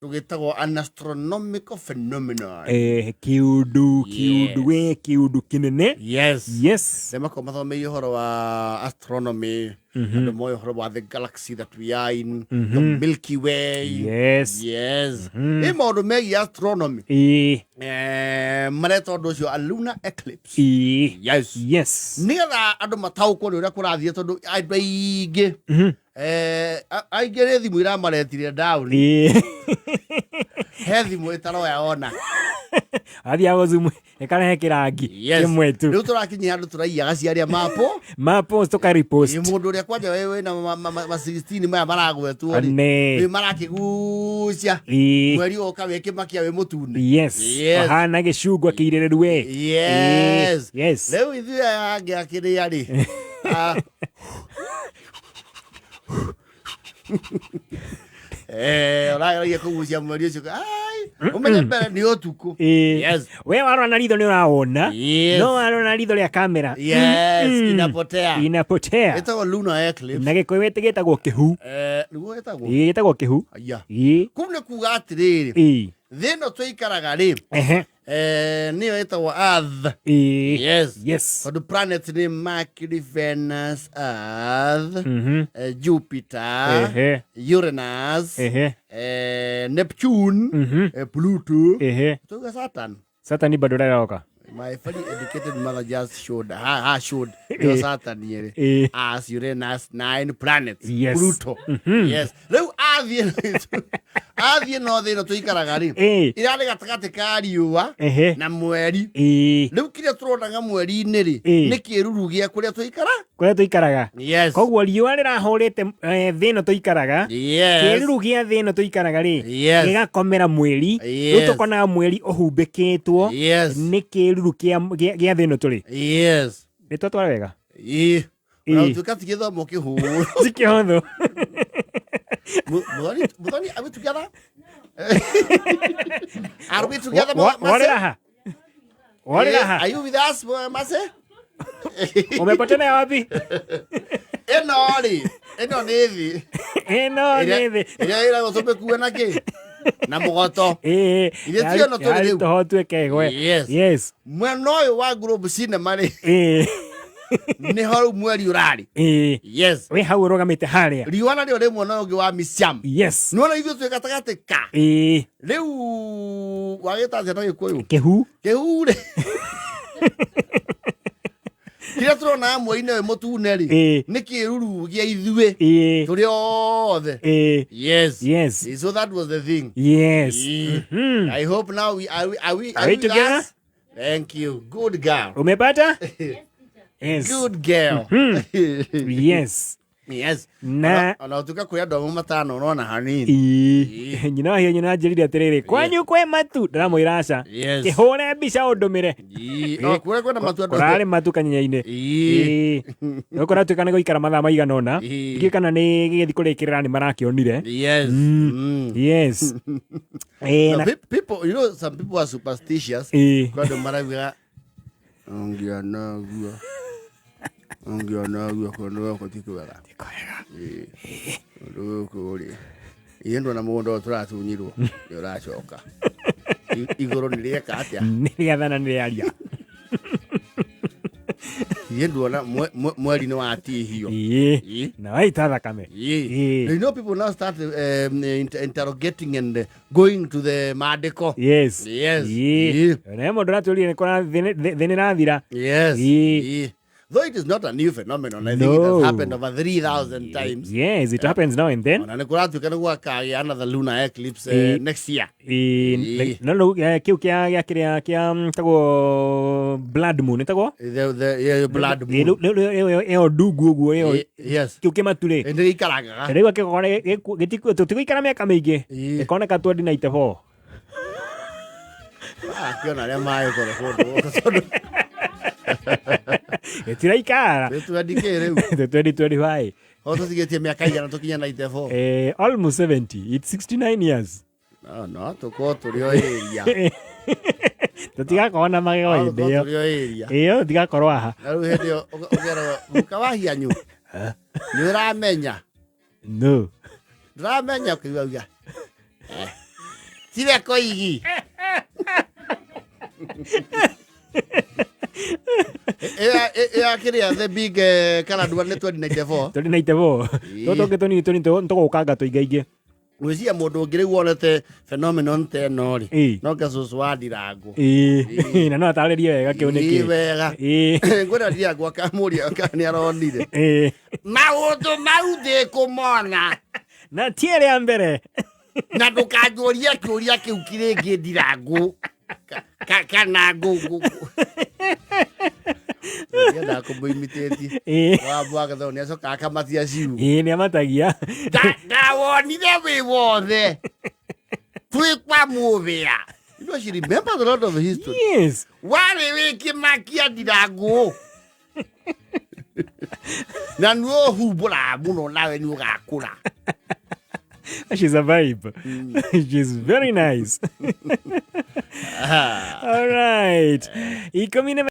Tũgĩtagwo an astronomical phenomenon. Kiundu kiundu we kiundu kinene. Yes. Yes. Arĩa makoragwo mathomeire ũhoro wa astronomy, andũ moĩ ũhoro wa the galaxy that we are in, the Milky Way. Yes. Yes. Ĩ maũndũ megiĩ astronomy. Mareta ũndũ ũcio a lunar eclipse. Yes. Yes. Nĩgetha andũ mataũkwo nĩ ũrĩa kũrathiĩ, tondũ andũ aingĩ aingĩ nĩ thimũ iramaretire down. He thimũ ĩtaroya ona. Athiaga gũzumu ĩkarehe kĩrangi kĩmwe tu. Rĩu tũrakinyia andũ tũraiyaga ciaria mapo. Ma post tũka repost. Ĩ, mũndũ ũrĩa kwanja wĩ wĩna ma 16 maya maragwetwo rĩ, Ane. rĩ marakĩgucia mweri woka wĩ kĩmakia wĩ mũtune. Yes. Yes. Hana gĩcungwa kĩirĩrĩru we. Yes. Yes. Rĩu ithuĩ aya angĩ akĩrĩa rĩ, ũrageragia kũgucia mweri ũcio, ai, ũmenye mbere nĩ ũtukũ. Yes. We warora na ritho nĩ ũrawona. Yes. No warora na ritho rĩa kamera. Yes, inapotea. Inapotea. Ĩtagwo lunar eclipse. Na gĩkũyũ gĩtagwo kĩhu. Nĩguo ĩtagwo. Ĩĩ, gĩtagwo kĩhu. Aya. Ĩĩ. Kũu nĩ kuga atĩrĩrĩ, thĩ ĩno tũikaraga rĩ, nĩyo ĩtagwo Earth. Yes. Yes. Tondũ planet nĩ Mercury, Venus, Earth, Jupiter, Uranus, Neptune, Pluto, tuga Saturn. Saturn bado ndĩroka. My very educated mother just showed her, her showed nĩyo Saturn ĩrĩ. As Uranus, nine planets. Yes. Pluto. Yes. Rĩu athiĩ no thĩ ĩno tũikaraga rĩ, ĩrarĩ gatagatĩ ka riũa na mweri. Rĩu kĩrĩa tũronaga mweri-inĩ rĩ, nĩ kĩruru gĩa kũrĩa tũikara. Kũrĩa tũikaraga. Yes. Koguo riũa rĩrahũrĩte thĩ ĩno tũikaraga. Yes. Kĩruru gĩa thĩ ĩno tũikaraga rĩ, Yes. gĩgakomera mweri. Yes. Rĩu tũkonaga mweri ũhumbĩkĩtwo Yes. nĩ kĩruru gĩa thĩ ĩno tũrĩ. Yes. Nĩ twatwara wega? Ĩĩ. Ĩĩ. Ona gũtuĩka ti gĩthomo kĩhũũ. Ti kĩhũthũ. Muthoni, are we together? Are we together, Mase? Worĩra ha? Worĩra ha? Are you with us, Mase? Umepotelea wapi? Ĩno rĩ, ĩno nĩ thĩ. Ĩno nĩ thĩ. Ĩrĩa ĩragwo tũmĩkue na kĩ? Na mũgoto. Ĩĩ. Ithuĩ ti ĩno tũrĩ rĩu. Toho tuĩke ĩgwe. Yes. Yes. Mwena ũyũ wa Globe Cinema rĩ, nĩho rĩu mweri ũrarĩ. Yes. Wĩ hau ũrũgamĩte harĩa. Riũa narĩo rĩ mwena ũyũ ũngĩ wa Misiam. Yes. Nĩwona ithuĩ twĩ gatagatĩ ka. Rĩu wagĩta atĩa na Gĩkũyũ? Kĩhu. Kĩhu rĩ. Kĩrĩa tũrona mweri-inĩ ũyũ mũtune rĩ, nĩ kĩruru gĩa ithuĩ. Tũrĩ othe. Yes. Yes. So that was the thing. Yes. I hope now we are, we are we, Are we with together? us? Thank you. Good girl. Umepata? Yes. Good girl. Yes. Yes. Na Ona ũtuĩka kwĩ andũ amwe matano ũrona hanini. Ĩĩ. Nyina wa hiyo nyina anjĩrire atĩrĩrĩ, kwanyu kwĩ matu, ndĩramwĩra aca. Yes. Kĩhũre mbica ũndũmĩre. Ĩĩ. O, kũrĩa kwĩna matu andũ. Kũrarĩ matu kanyenya-inĩ. Ĩĩ. Ĩĩ. Nĩ kũratuĩka nĩ gũikara mathaa maigana ũna. Ĩĩ. Ndiũĩ kana nĩ gĩgĩthiĩ kũrĩkĩrĩra nĩ marakĩonire. Yes. Yes. Ĩĩ, No, na- people, you know, some people are superstitious. Ĩĩ. Kwa andũ marauga ũngĩona ũguo, ũngĩona ũguo kũndũ gũkũ ti kwega. Ĩĩ. Kũndũ gũkũ rĩ, ithuĩ ndona mũgũnda ũyũ tũratunyirwo nĩ ũracoka. Igũrũ nĩ rĩeka atĩa? Nĩ rĩathana nĩ rĩaria. Ithuĩ nduona mweri nĩ watihio. Ĩĩ. Ĩĩ. Na waita thakame. Ĩĩ. Ĩĩ. You know, people now start interrogating and going to the maandĩko. Yes. Yes. Ĩĩ. Ĩĩ. Na mũndũ aratũrire nĩ kũra thĩ nĩ ĩrathira. Yes. Ĩĩ. Ĩĩ. Though it is not a new phenomenon, I think it has No. happened over 3,000 times. Yes, it happens now and then. Ona nĩ kũratuĩka nĩ gwakagĩa another lunar eclipse Ĩĩ. next year. Ĩĩ, Ĩĩ. no rĩu kĩu kĩa gĩa kĩrĩa kĩa tagwo blood moon ĩtagwo The blood Ĩĩ, moon. rĩu ĩyo ndungu ũguo ĩyo Ĩĩ, yes. kĩu kĩmatu rĩ. Ĩĩ, nĩ gĩikarangaga. Rĩu akĩgokora tũtigũikara mĩaka mĩingĩ. Ĩĩ. Ĩkoneka 2094. Akĩona arĩa maĩ kũrũ kũndũ gũkũ tondũ Gĩtiraikara. nĩ 20K rĩu. 2025. O tũtigĩtie mĩaka igana tũkinya 94. Almost 70. It's 69 years. No, no, tũkorwo tũrĩ o area. Tũtigakorwo na magego No, hĩndĩ tũkorwo ĩyo. tũrĩ o area. Ĩyo tũtigakorwo haha. Na rĩu hĩndĩ ĩyo ũkeragwo guka wa hianyu nĩ ũramenya. No. Ndũramenya ũkĩigua uga. Tiwe koigi. Ĩyo kĩrĩa the big colored one nĩ 2094. 2094. Ĩĩ. Tũtũ ũngĩ tũnini tũnini tũgũkanga tũingaingĩ. Gwĩciria mũndũ ũngĩ rĩu wonete phenomenon ta ĩno rĩ, Ĩĩ. no ke cũcũ wa Ndirangũ. Ĩĩ. Na no atarĩrie wega kĩu nĩ Ĩĩ, kĩ. wega. Ĩĩ. Ngwĩra Ndirangũ akamũria kana nĩ aronire. Ĩĩ. Maũndũ mau ndĩkũmona. Na ti ĩrĩa mbere. Na ndũkanjũrie kĩũria kĩu kĩrĩngĩ Ndirangũ. Kana ngũ. Ndiendaga kũmũimitĩtie. Ĩĩ. Wambo agatho nĩ acoka akamatia ciugo. Ĩĩ nĩ amatagia. Ndawonire wĩ wothe twĩ kwa mũthĩa. You know, she remembers a lot of history. Yes. Warĩ wĩ kĩmakia Ndirangũ. Na nĩ ũhumbũraga mũno nawe nĩ ũgakũra. She's a vibe. She's very nice. All right. 10 na